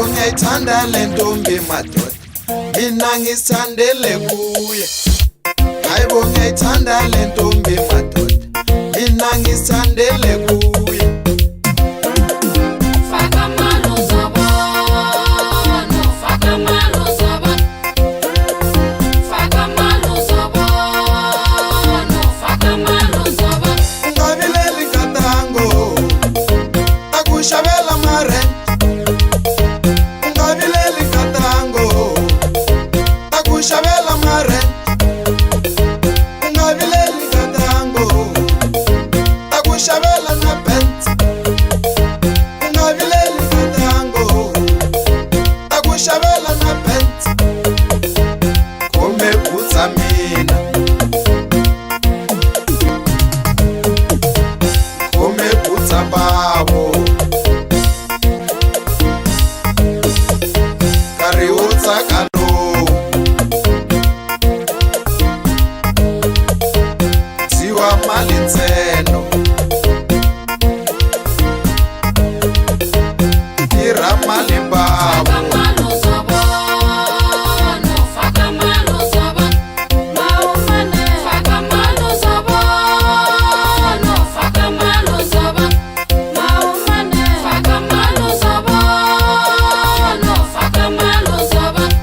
Hayibo, ngiyayithanda le ntombi madoda, mina ngisithandele kuye. Hayibo, ngiyayithanda le ntombi madoda, mina ngisithandele kuye. Faka maluzobono, faka maluzobono, faka maluzobono, faka maluzobono. Ungavileli nkatango, ta ku xavela marent. Ungavileli nkatango, ta ku xavela marent. Ungavileli nkatango, ta ku xavela na Benz. Ungavileli nkatango, ta ku xavela na Benz. Khome butsa mina, khome butsa bavo, nkarhi wo tsaka lowu dyiwa mali ntsena, tirha mali bavo. Faka maluzobono, faka maluzobono, maumane. Faka maluzobono, faka maluzobono, maumane. Faka maluzobono, faka maluzobono,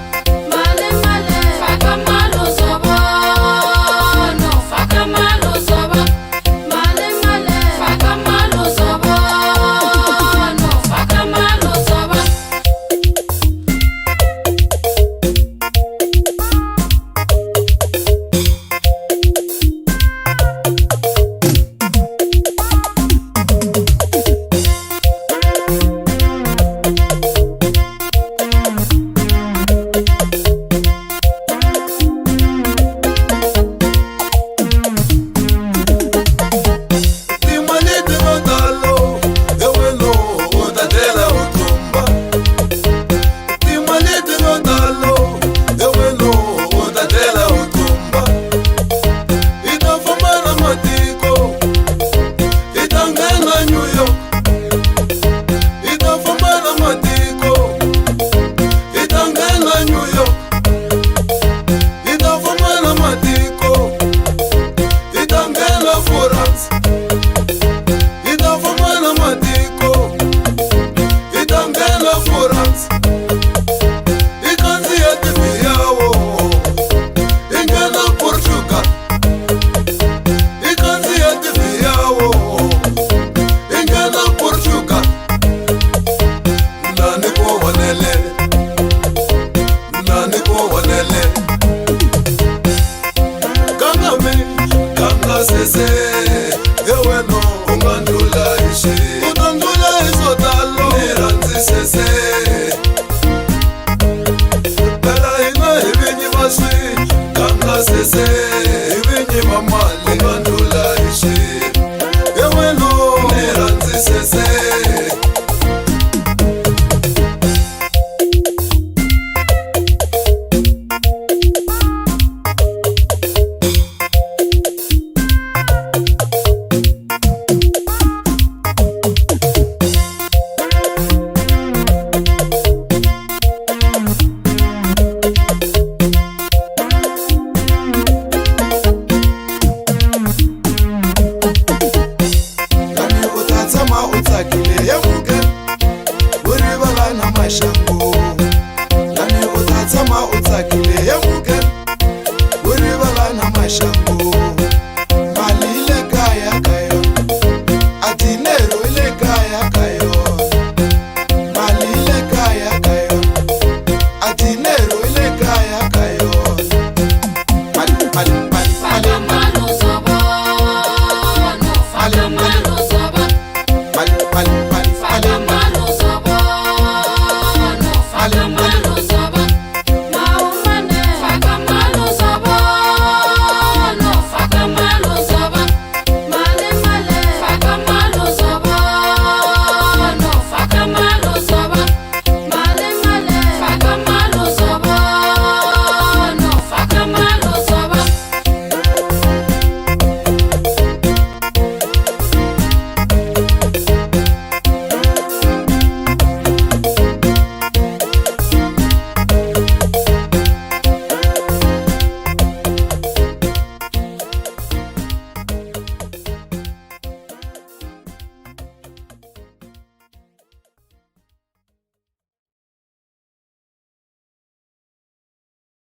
male male. Faka maluzobono, faka maluzobono, male male. Faka maluzobono, faka maluzobono. Timali ti lo talo ewelo, u ta tlhela u tlumba. Timali ti lo talo ewelo, u ta tlhela u tlumba. I ta famba na matiko, i ta nghena New York. I ta famba na matiko, i ta nghena New York. I ta famba na matiko, i ta nghena France. I ta famba na matiko, i ta nghena France. I kandziya tiviyawo, i nghena Portugal. I kandziya tiviyawo, i nghena Portugal. Na ni ku vonele, na ni ku vonele. Kangame kanga sese, eweno u nga ndlula hi swi, u ta ndlula hi swo talo. Ni rhandzi sese, phela hina hi vinyi va swi. Kanga sese, hi vinyi va mali.